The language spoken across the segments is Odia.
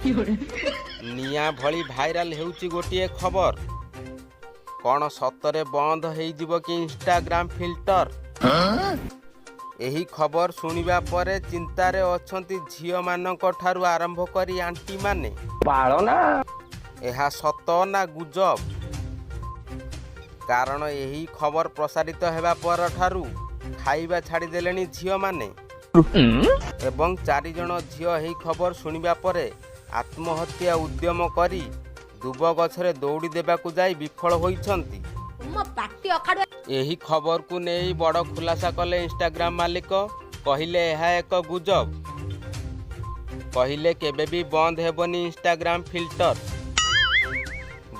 ନିଆଁ ଭଳି ଭାଇରାଲ ହେଉଛି ଗୋଟିଏ ଖବର। କ'ଣ ସତରେ ବନ୍ଦ ହେଇଯିବ କି ଇନଷ୍ଟାଗ୍ରାମ ଫିଲ୍ଟର? ଏହି ଖବର ଶୁଣିବା ପରେ ଚିନ୍ତାରେ ଅଛନ୍ତି ଝିଅମାନଙ୍କ ଠାରୁ ଆରମ୍ଭ କରି ଆଣ୍ଟିମାନେ। ପାଳନା। ଏହା ସତ ନା ଗୁଜବ? କାରଣ ଏହି ଖବର ପ୍ରସାରିତ ହେବା ପରଠାରୁ ଖାଇବା ଛାଡ଼ିଦେଲେଣି ଝିଅମାନେ ଏବଂ ଚାରିଜଣ ଝିଅ ଏହି ଖବର ଶୁଣିବା ପରେ ଆତ୍ମହତ୍ୟା ଉଦ୍ୟମ କରି ଦୁବ ଗଛରେ ଦୌଡ଼ି ଦେବାକୁ ଯାଇ ବିଫଳ ହୋଇଛନ୍ତି। ମୋ ପାଟି ଅଖାଡୁଆ। ଏହି ଖବରକୁ ନେଇ ବଡ଼ ଖୁଲାସା କଲେ ଇନଷ୍ଟାଗ୍ରାମ ମାଲିକ। କହିଲେ, ଏହା ଏକ ଗୁଜବ। କହିଲେ, କେବେ ବି ବନ୍ଦ ହେବନି ଇନଷ୍ଟାଗ୍ରାମ ଫିଲ୍ଟର,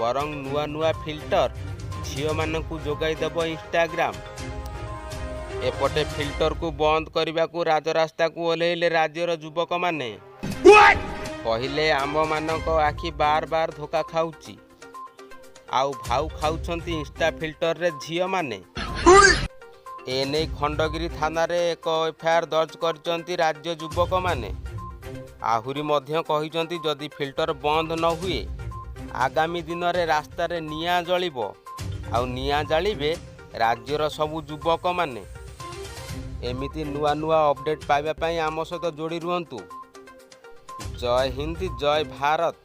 ବରଂ ନୂଆ ନୂଆ ଫିଲ୍ଟର ଝିଅମାନଙ୍କୁ ଯୋଗାଇ ଦେବ ଇନଷ୍ଟାଗ୍ରାମ। ଏପଟେ ଫିଲ୍ଟରକୁ ବନ୍ଦ କରିବାକୁ ରାଜରାସ୍ତାକୁ ଓହ୍ଲେଇଲେ ରାଜ୍ୟର ଯୁବକମାନେ। କହିଲେ, ଆମ୍ଭମାନଙ୍କ ଆଖି ବାର ବାର ଧୋକା ଖାଉଛି ଆଉ ଭାଉ ଖାଉଛନ୍ତି ଇନଷ୍ଟା ଫିଲ୍ଟରରେ ଝିଅମାନେ। ଏନେଇ ଖଣ୍ଡଗିରି ଥାନାରେ ଏକ ଏଫଆଇଆର ଦର୍ଜ କରିଛନ୍ତି ରାଜ୍ୟ ଯୁବକମାନେ। ଆହୁରି ମଧ୍ୟ କହିଛନ୍ତି, ଯଦି ଫିଲ୍ଟର ବନ୍ଦ ନ ହୁଏ, ଆଗାମୀ ଦିନରେ ରାସ୍ତାରେ ନିଆଁ ଜଳିବ ଆଉ ନିଆଁ ଜାଳିବେ ରାଜ୍ୟର ସବୁ ଯୁବକମାନେ। ଏମିତି ନୂଆ ନୂଆ ଅପଡେଟ୍ ପାଇବା ପାଇଁ ଆମ ସହିତ ଯୋଡ଼ି ରୁହନ୍ତୁ। ଜୟ ହିନ୍ଦ, ଜୟ ଭାରତ।